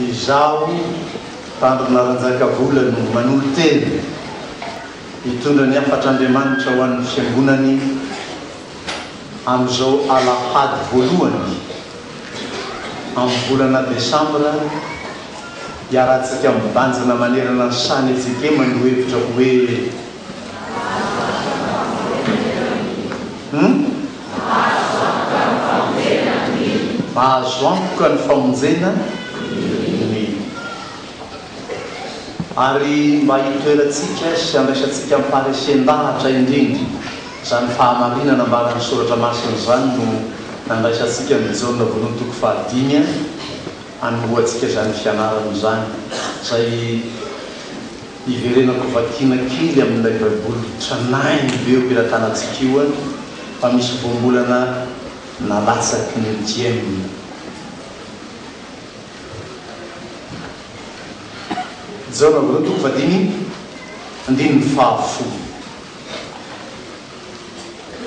Izaho, Tandrona Ranjakavola no manolo-tena hitondra ny hafatr'Andriamanitra ho an'ny Fiangonany amin'izao alahady voalohany amin'ny volana desambra iarahantsika mibanjina manerana ny sahan'i Etsekema ny lohevitra hoe Hum? Mahazo antoka ny famonjena ny mino. Ary mba hitoerantsika sy handraisantsika am-paharesen-dahatra indrindra izany fahamarinana ambaran'ny Soratra Masina izany no nandraisantsika ny Jaona voalohany toko fahadimy hanombohantsika izany fianarana izany, izay hiverenako vakiana kely amin'ilay Baiboly tranainy be eo am-pelatanantsika io fa misy voambolana nalatsaky ny diem. Jaona voalohany toko fahadimy andininy fahafolo.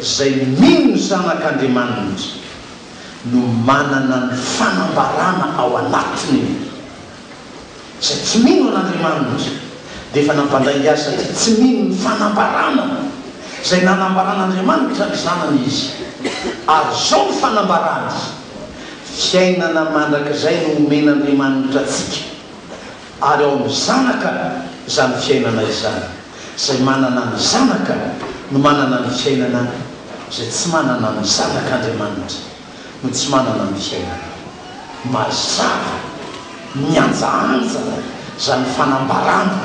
Izay mino ny Zanak'Andriamanitra no manana ny fanambarana ao anatiny. Izay tsy mino an'Andriamanitra dia efa nampandainga azy satria tsy mino ny fanambarana izay nanambaran'Andriamanitra ny Zanany izy. Ary izao ny fanambarany, Fiainana mandrakizay no omen'Andriamanitra antsika, ary ao amin'ny Zanaka izany fiainana izany. Izay manana ny Zanaka no manana ny fiainana, izay tsy manana ny Zanak'Andriamanitra no tsy manana ny fiainana. Mazava, mihanjahanja izany fanambarana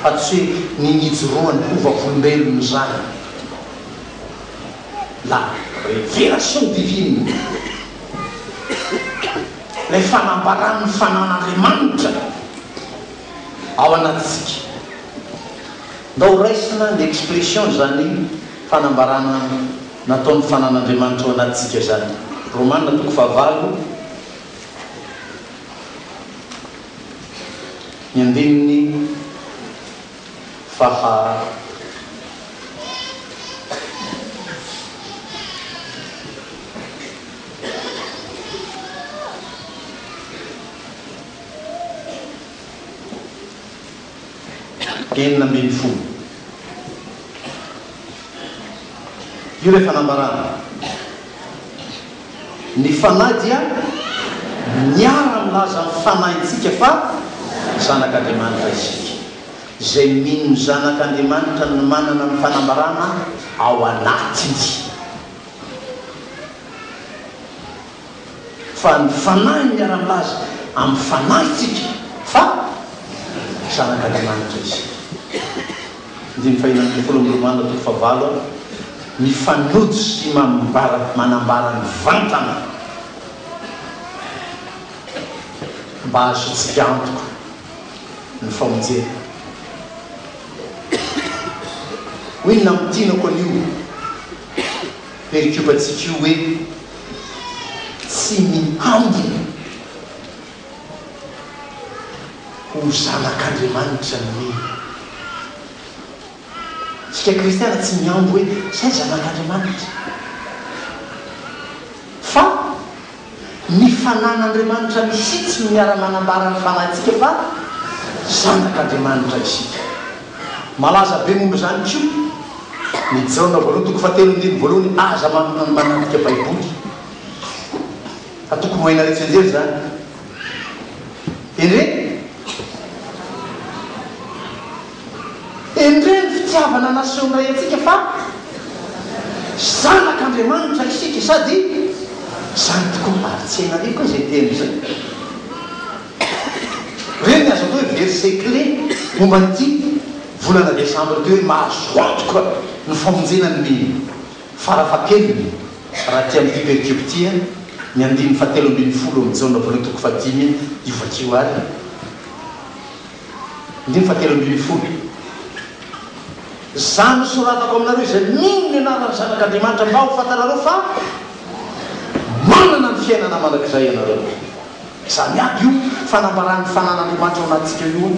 fa tsy hoe ny nijoroany ho vavolombelona izany. La révélation divine, ilay fanambaran'ny fanan'Andriamanitra ao anatintsika. Ndao raisina ny expression izany fanambarana nataon'ny fanan'Andriamanitra ao anatintsika izany. Romana toko fahavalo, ny andininy faha. 16. Io ilay fanambarana. Ny Fanahy dia miara-milaza amin'ny fanahintsika fa zanak'Andriamanitra isika. Izay mino ny Zanak'Andriamanitra no manana ny fanambarana ao anatiny. Fa ny Fanahy miara-milaza amin'ny fanahintsika fa zanak'Andriamanitra isika. Andininy faheno ambinifolo amin'ny Romana toko fahavalo a, Mifanojo sy mambara manambara mivantana mba hahazoantsika antoka ny famonjena. Hoy ny namintinako an'io perikopantsika io hoe, Tsy mihambo ho zanak'Andriamanitra ny mino. Isika kristiana tsy mihambo hoe izay zanak'Andriamanitra. Fa ny fanan'Andriamanitra mihitsy no miara-manambara ny fanahintsika fa zanak'Andriamanitra isika. Malaza be momba izany koa ny Jaona voalohany toko fahatelo andininy voalohany, aza manandika baiboly fa tokony ho hainareo tsianjery izany. Endrey! Endrey ny fitiavana nasehon'ny Ray antsika fa zanak'Andriamanitra isika sady izany tokoa ary tsy hainareo koa izay teny izay. Ireny ny azo atao hoe verset clé momba an'ity volana desambra ity hoe mahazo antoka ny famonjena ny mino. Farafahakeliny raha aty amin'ity perikope ity ny andininy fahatelo ambinifolo amin'ny Jaona voalohany toko fahadimy io vakio ary. Andininy fahatelo ambinifolo. Izany no soratako aminareo izay mino ny anaran'ny Zanak'Andriamanitra mba ho fantarareo fa manana ny fiainana mandrakizay ianareo. Izany aby io fanambaran'ny fanan'Andriamanitra ao anatintsika io.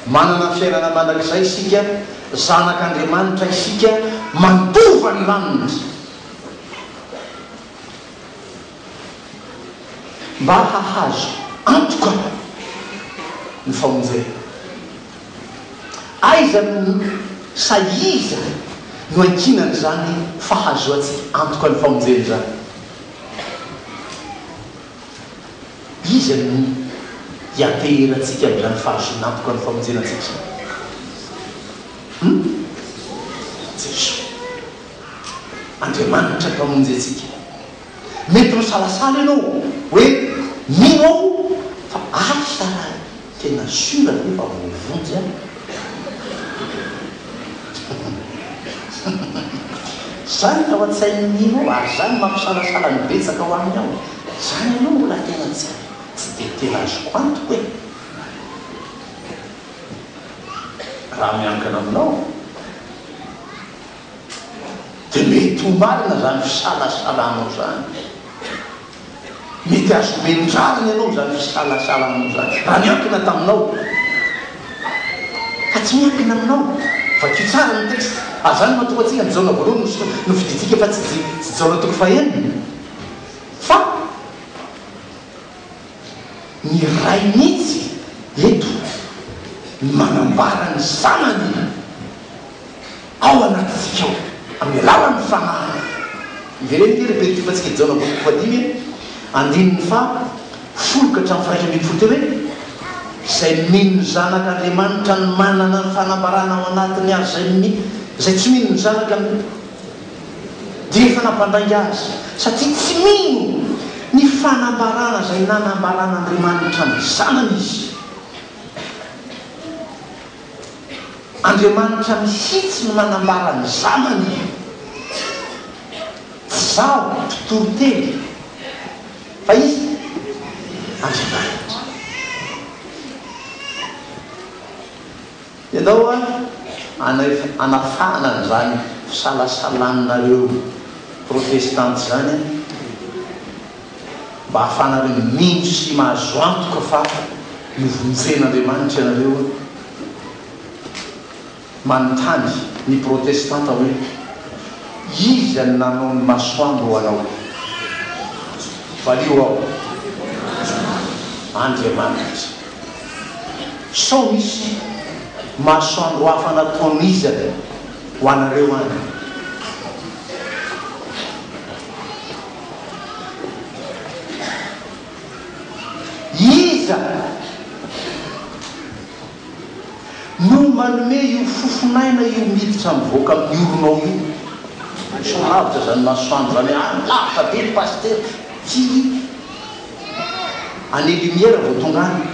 Manana ny fiainana mandrakizay isika, zanak'Andriamanitra isika, mandova ny lanitra. Mba hahazo antoka. ny famonjena? Aiza no sa iza no ankinan'izany fahazoantsika antoka ny famonjena izany? Iza no hianteherantsika amin'izany fahazoana antoka ny famonjena antsika izany? Hum? Jesoa. Andriamanitra Mpamonjy antsika. Mety misalasala ianao hoe mino aho fa asa raha tena sûr ve fa voavonjy aho? Zany ny ao an-tsain'ny mino ao ary zany mampisalasala ny betsaka ao aminy ao. Zany aloha mbola tena tsy tsy dia tena azoko antoka e! Raha miankina aminao. Dia mety ho marina izany fisalasalanao izany. Mety azo omen-drariny ianao izany fisalasalanao izany, raha niankina taminao. Fa tsy miankina aminao. Vakio tsara ny texte. Ary izany no mahatonga antsika ny Jaona voalohany no no fidintsika fa tsy tsy Jaona toko fahenina. Fa ny Ray mihitsy eto no manambara ny Zanany. Ao anatintsika ao, amin'ny alalan'ny Fanahy. Ivereno ity repetitifantsika Jaona boky fahadimy andininy faha folo ka hatramin'ny faha 11 teo hoe, Izay mino ny Zanak'Andriamanitra no manana ny fanambarana ao anatiny ary izay mi izay tsy mino ny Zanaka no dia efa nampandainga azy satria tsy mino ny fanambarana izay nanambaran'Andriamanitra ny Zanany izy. Andriamanitra mihitsy no manambara ny zanany. Tsy izaho mpitory teny fa izy Andriamanitra. Ianao hanafahana an'izany fisalasalanareo protestanta izany an, mba hahafahanareo mino sy mahazo antoka fa novonjen'Andriamanitra ianareo an. Manontany ny protestanta hoe, Iza no nanao ny masoandro ho anao? Valio aho, Andriamanitra. Sao misy masoandro hafa nataon'iza ho anareo any? Iza no manome io fofon'aina io miditra mivoaka amin'ny oronao io? Sao lavitra izany masoandro izany hoe any lavitra be ny pasitera, tsy année lumière vao tonga any.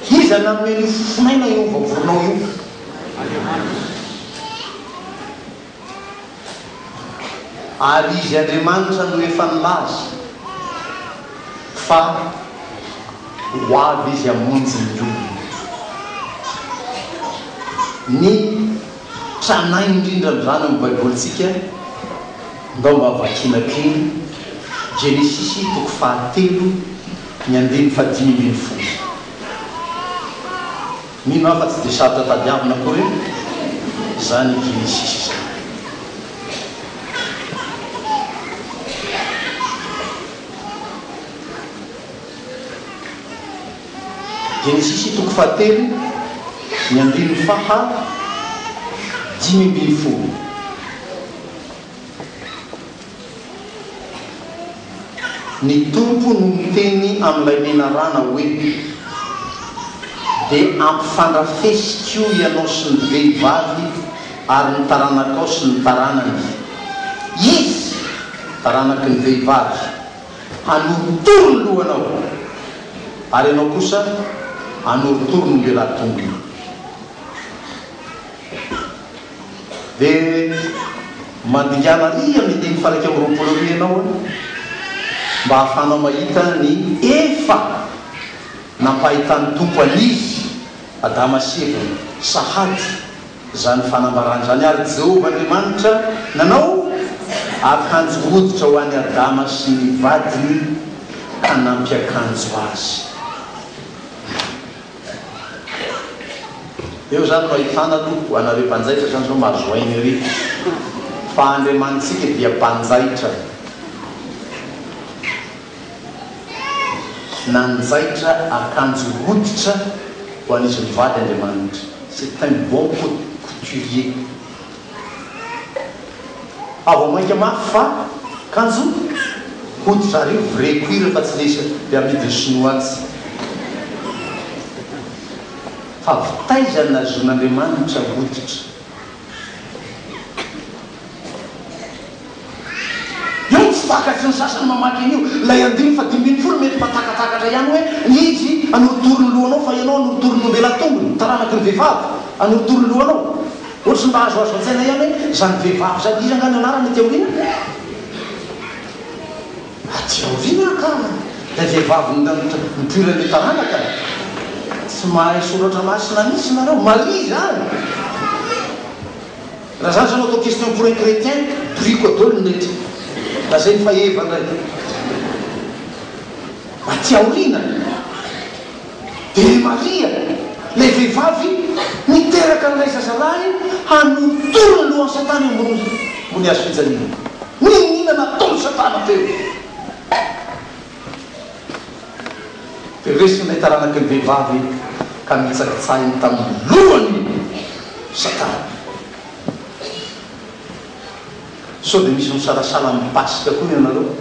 Iza nanome an'io fofon'aina eo vavoronao io? Ary Izy Andriamanitra no efa nilaza fa ho avy Izy hamonjy ny olony. Ny tranainy indrindra amin'izany ao amin'ny Baibolintsika, ndao mba vakiana kely, Genesisy toko fahatelo, ny andininy fahadimy ambin'ny folo. Mino aho fa tsy dia sarotra tadiavina akory izany Genesisy izany. Genesisy toko fahatelo, ny andininy faha 15. Ny Tompo no miteny amin'ilay menarana hoe, Dia ampifandrafesiko ianao sy ny vehivavy ary ny taranakao sy ny taranany. Izy, taranaky ny vehivavy, hanorotoro ny lohanao, ary ianao kosa hanorotoro ny ombelahy tongony. Dia mandingana ary amin'ny andininy faha-21 ary ianao mba hahafahanao mahita ny efa nampahitan'ny Tompo an'izy, Adama sy Eva, sahady izany fanambarana izany. Ary Jehovah Andriamanitra nanao akanjo hoditra ho an'i Adama sy ny vadiny ka nampiakanjo azy. Eo zany no ahitana aloha ho anareo mpanjaitra zany zao mahazo aina ery fa Andriamanitsika dia mpanjaitra. Nanjaitra akanjo hoditra ho an'izy mivady Andriamanitra. C'est un bon couturier. Ah vao mainka mafy fa kanjo hoditra ary io vrai cuir fa tsy le le amidin'ny sinoa atsy. Fa avy taiza no nahazoan'Andriamanitra hoditra? Io no tsy takatry ny sasany mamaky an'io. Ilay andininy faha-15 mety mba takatakatra ihany hoe izy hanorotoro ny lohanao fa ianao hanorotoro ny ombelahy-tongony, taranaky ny vehivavy, hanorotoro ny lohanao. Ohatry ny mba azoazo an-tsaina ihany hoe izany vehivavy izany, iza angaha ny anarany aty aoriana? Aty aoriana ka ilay vehivavy nipoiran'ilay taranaka. Tsy mahay soratra masina mihitsy nareo. Maria izany. Raha zany zao no atao question pour un chrétien, toriko daholo ny rehetra. Lazainy fa Eva ndray. Aty aoriana dia i Maria, ilay vehivavy niteraka an'ilay zazalahy hanorotoro ny lohan'i Satana eo ambony ambony hazo fijaliana. N'inon'inona nataon'i Satana teo. Dia resin'ilay taranaky ny vehivavy ka nitsakitsahiny tamin'ny lohany Satana. Sao dia misy misalasala amin'ny Paska koa ianareo?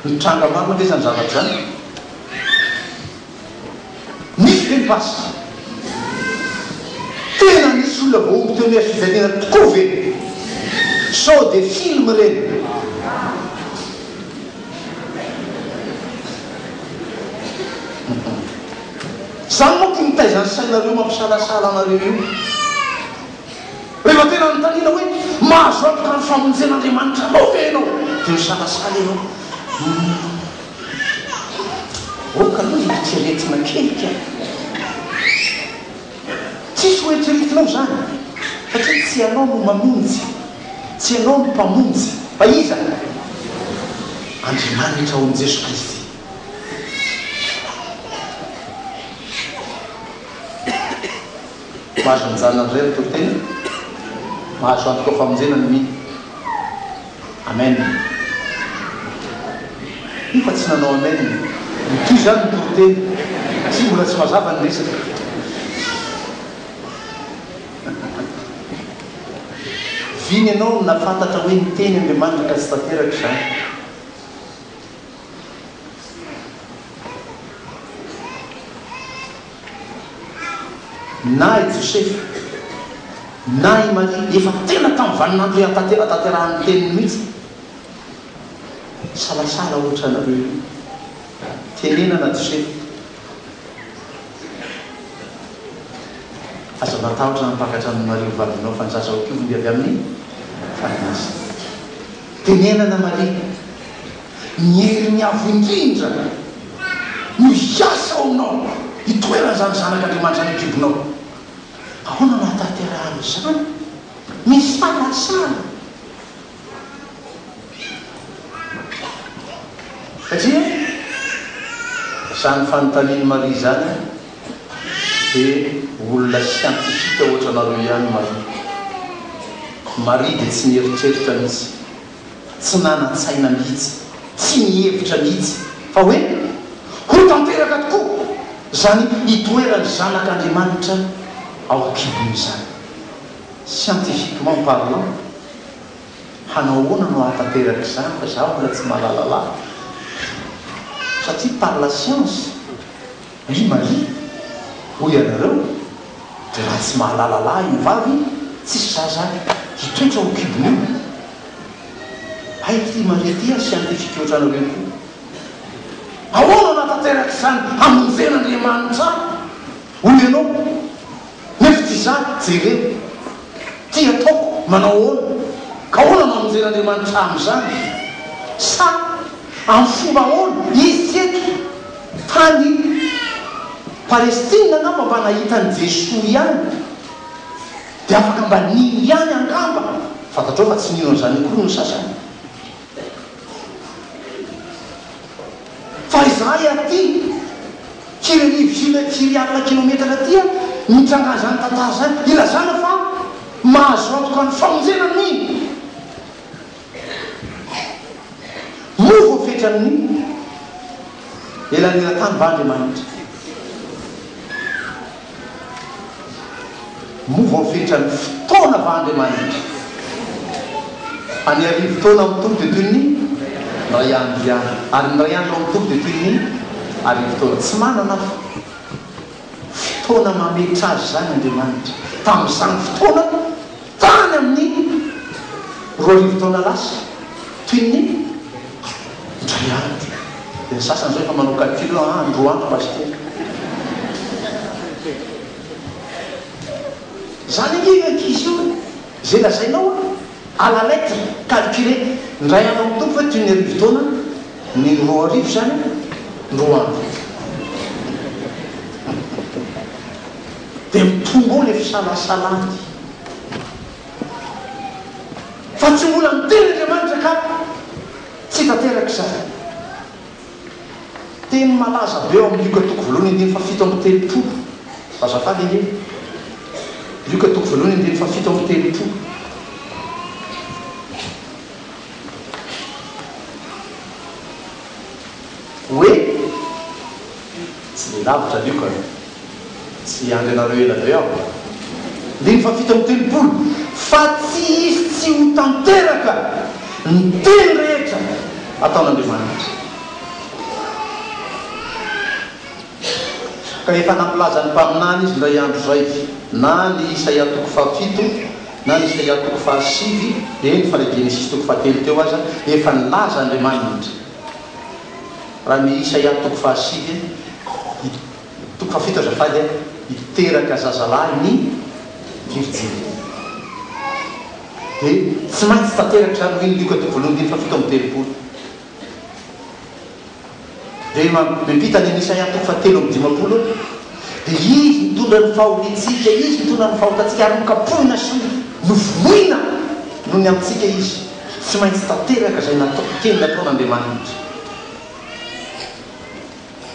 Mitranga marina ve izany zavatra izany? Nisy ve ny Paska? Tena nisy olona voahombo teo amin'ny hazo fijaliana tokoa ve? Sao dia film ireny? Zany manko io mitaiza ny sainareo mampisalasala anareo io. Rehefa tena anontaniana hoe mahazo antoka ny famonjen'Andriamanitra anao ve ianao dia misalasala ianao. Humm. Ok aloha eritreretina kely ka. Tsisy ho eritreretinao izany satria tsy ianao no mamonjy, tsy ianao no mpamonjy fa iza? Andriamanitra ao amin'i Jeso Kristy. Mahazo mijanona indray ny toriteny, mahazo antoka famonjena ny mino. Amen. Io fa tsy nanao amen. Mitohy izany ny toriteny satria mbola tsy mazava ny resaka. Vina ianao no nahafantatra hoe niteny Andriamanitra ka tsy tanteraka izany. Na i Josefa, na i Maria efa tena tamin'ny vaninandro ihataterahan'ny teniny mihitsy. Misalasala ohatra anareo io. Tenenana Josefa. Aza matahotra hampakatra an'i Maria ho vadinao fa ny zaza ao an-kibony dia avy amin'ny Fanahy Masina. Tenenana Maria. Ny herin'ny Avo Indrindra no hiasa ao aminao, hitoeran'izany Zanak'Andriamanitra any an-kibonao. Ahoana no hahatanterahan'izany? Misalasala. Satria izany fanontanian'i Maria izany dia olona siantifika ohatranareo ihany Maria. Maria dia tsy nieritreritra mihitsy. Tsy nanan-tsaina mihitsy, tsy nihevitra mihitsy fa hoe ho tanteraka tokoa izany hitoeran'ny Zanak'Andriamanitra ao an-kibony izany. Scientifiquement parlant, hanao ahoana no hahatanteraka izany fa izaho mbola tsy mahalala lahy? Satria par la science, ry Maria, hoy ianareo, dia raha tsy mahalala lahy ny vavy, tsisy zaza hitoetra ao an-kibony io. Hay ity Maria ity ary scientifique ohatranareo koa. Ahoana no nahatanteraka izany hamonjen'Andriamanitra ahy hoy ianao? Nefa ity izaho, jereo. Ity ataoko, manao ahoana? Ka ahoana no hamonjen'Andriamanitra ahy amin'izany? Sa amin'ny fomba ahoana? Izy tsy eto. Tany Palestine angamba mba nahita an'i Jesoa ihany. Dia afaka mba nino ihany angamba. Fantatrao fa tsy nino an'izany akory ny sasany. Fa izahay aty, firy arivo sy firy alina kilometatra aty no nitrangan'izany tantara izany, ilazana fa mahazo antoka ny famonjena ny mino. Moa voafetran'ny. Elanelan-tany va Andriamanitra? Moa voafetran'ny fotoana va Andriamanitra? Any arivotaona amin'ny Tompo dia toy ny indray andro ihany, ary ny indray andro amin'ny Tompo dia toy ny arivotaona. Tsy manana fotoana mametra azy izany Andriamanitra. Tamin'izany fotoana tany amin'ny 2000 taona lasa, toy ny indray andro. Dia ny sasany izao efa manao calcul hoe ah, roa andro pasitera. Izany ange io ankizy io e! Izay lazainao an, à la lettre, calculé. Indray andro amin'ny Tompo ve toy ny arivotaona? Ny 2000 izany an, roa andro. Dia mitombo eo ilay fisalasalany. Fa tsy mbola miteny Andriamanitra ka tsy tanteraka izany. Teny malaza be ao amin'ny Lioka toko voalohany andininy faha-37. Azafady ange. Lioka toko voalohany andininy faha-37. Hoe, tsy dia lavitra Lioka. Tsy hiandry anareo ela be aho. Andininy faha-37, Fa tsy hisy tsy ho tanteraka ny teny rehetra ataon'Andriamanitra. Ka efa nampilaza ny mpaminany izy indray andro izay, na ny Isaia toko fahafito, na ny Isaia toko fahasivy, eny fa ilay Genesisy toko fahatelo teo aza, efa nilaza Andriamanitra. Raha ny Isaia toko fahasivy, Toko fahafito azafady a, hiteraka zazalahy ny virjiny. Dia tsy maintsy tanteraka izany hoy ny Lioka toko voalohany andininy faha-37. Dia mampita any amin'i Isaia toko faha-53 dia izy nitondra ny fahoriantsika, izy nitondra ny fahotantsika ary nokapohina sy novonoina noho ny amintsika izy. Tsy maintsy tanteraka izay natao, teny nataon'Andriamanitra.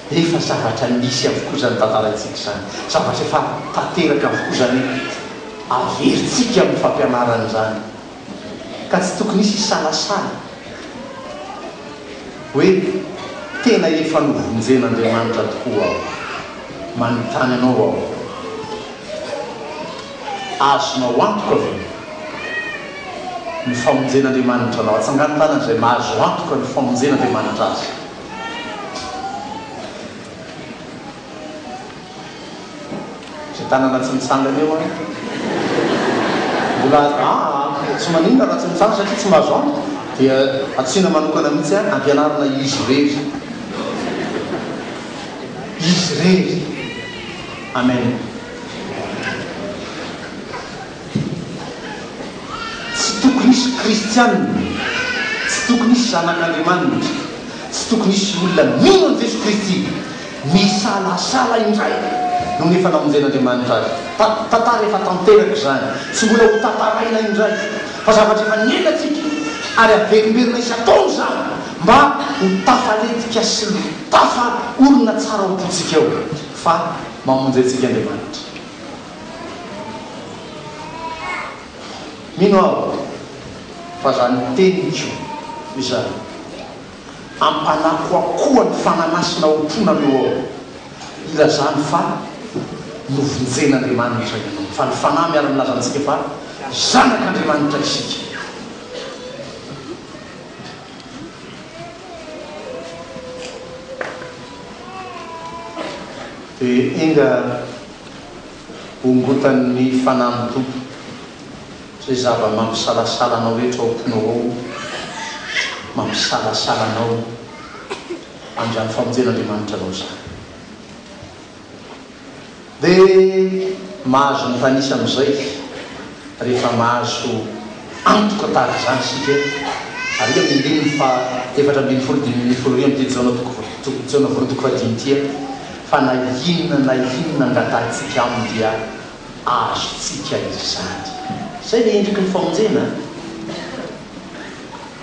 Efa zavatra nisy avokoa izany tantaraintsika izany. Zavatra efa tanteraka avokoa izany averintsika amin'ny fampianarana izany. Ka tsy tokony hisy hisalasala hoe tena efa novonjen'Andriamanitra tokoa aho. Manontany anao aho, azonao antoka ve ny famonjen'Andriamanitra anao? Atsangano tanana izay mahazo antoka ny famonjen'Andriamanitra azy. Izay tanana tsy mitsangana eo an! Mbola aa tsy maninona raha tsy mitsangana satria tsy mahazo antoka dia antsoina manokana mihitsy an, ampianarina izy irery. Izy irery. Amen. Tsy tokony hisy kristianina, tsy tokony hisy zanak'Andriamanitra, tsy tokony hisy olona mino an'i Jesoa Kristy misalasala indray noho ny efa namonjen'Andriamanitra azy. Tantara efa tanteraka izany, tsy mbola ho tantaraina indray, fa zavatra efa niainantsika ary averimberina isan-taona izany mba ho tafalentika sy ho tafaorina tsara ao am-pontsika ao fa mamonjy antsika Andriamanitra. Mino aho fa zany teniko izany ampanakoakoa ny Fanahy Masina ao am-ponareo ao hilazany fa novonjen'Andriamanitra ianao, fa ny Fanahy miara-milaza amintsika fa zanak'Andriamanitra isika. Dia enga Hongotan'ny Fanahin'ny Tompo izay zava-mampisalasala anao rehetra ao am-ponao ao, mampisalasala anao amin'izany famonjen'Andriamanitra anao izany. Dia mahazo mitanisa amin'izay rehefa mahazo antoka tahaka izany isika, ary amin'ny andininy faha 14 15 ry amin'ity Jaona toko Jaona voalohany toko fahadimy ity, Fa na inona na inona angatahintsika Aminy dia azontsika izany. Izay ilay endriky ny famonjena an!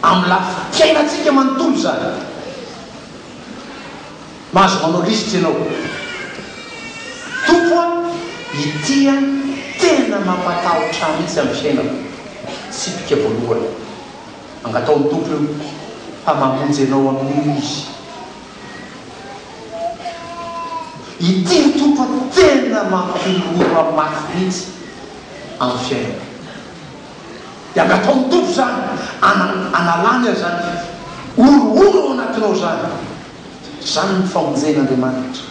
Amin'ny lafim-piainantsika manontolo izany. Mahazo manao lisitra ianao. Tompo a, ity an tena mampatahotra ahy mihitsy amin'ny fiainako. Tsipika voalohany. Angataho ny Tompo io fa mamonjy anao amin'io Izy. Ity ry Tompo a tena mampihorohoro ahy mafy mihitsy amin'ny fiainako. Dia angataho ny Tompo izany analany an'izany horohoro ao anatinao izany. Izany ny famonjen'Andriamanitra.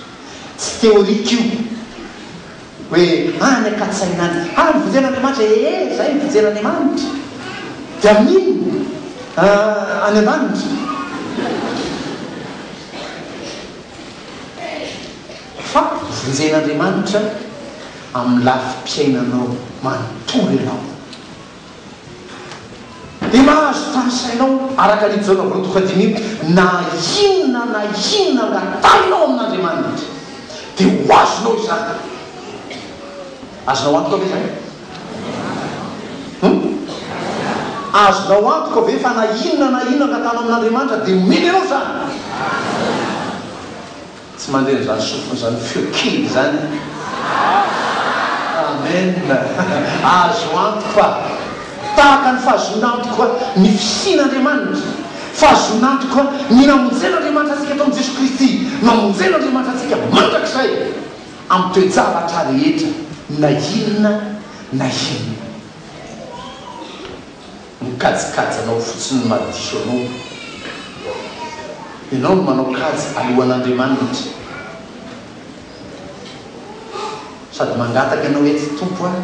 Tsy théorique io. Hoe any an-katsaina any. Ah, novonjen'Andriamanitra, ee, izay novonjen'Andriamanitra. Dia amin'inona? Any an-danitra. Fa vonjen'Andriamanitra amin'ny lafim-piainanao manontolo ianao. Dia mahazo tanisainao araka an'io Jaona voalohany toko fahadimy io, na inona na inona angatahinao amin'Andriamanitra, dia ho azonao izany. Azonao antoka ve izany? Hum? Azonao antoka ve fa na inona na inona angatahanao amin'Andriamanitra dia omeny anao izany? Tsy mandre an'izany sofina izany feo kely izany Amen Azo antoka tahaka ny fahazoana antoka ny fisian'Andriamanitra, fahazoana antoka ny namonjen'Andriamanitra antsika tao amin'i Jesoa Kristy, namonjen'Andriamanitra antsika mandrakizay amin'ny toe-javatra rehetra na inona na inona. Mikajikajy anao fotsiny ny mahadiso anao. Ianao no manao kajy alohan'Andriamanitra. Sady mangataka ianao etsy Tompo a,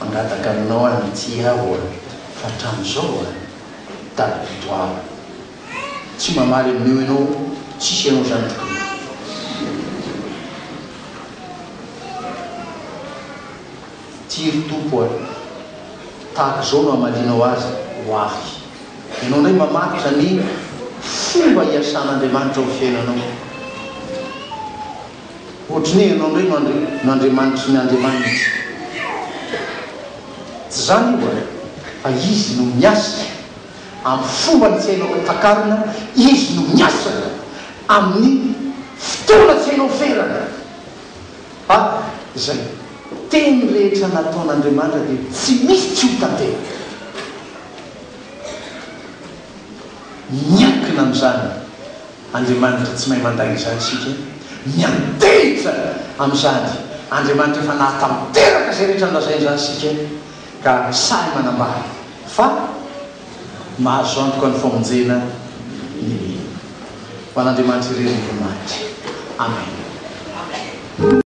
mangataka aminao aho an'ity aho a, fa hatramin'izao a, date butoir. Tsy mamaly amin'io ianao, tsisy ianao izany tokoa. Ty ry Tompo a! Tahaka izao no hamalianao azy ho ahy. Ianao indray mamaritra ny fomba iasan'Andriamanitra ao fiainanao. Ohatry ny hoe ianao indray no Andri no Andriamanitry ny andriamanitra. Tsy izany io a! Fa Izy no miasa amin'ny fombany tsy hainao takarina, Izy no miasa amin'ny fotoana tsy hainao ferana. Fa izay teny rehetra nataon'Andriamanitra dia tsy misy tsy ho tanteraka. Miankina amin'izany Andriamanitra tsy mahay mandainga izany isika, miantehitra amin'izany Andriamanitra efa nahatanteraka izay rehetra nolazainy izany isika ka sahy manambara fa mahazo antoka ny famonjena ny mino. Ho an'Andriamanitra irery ny voninahitra. Amen.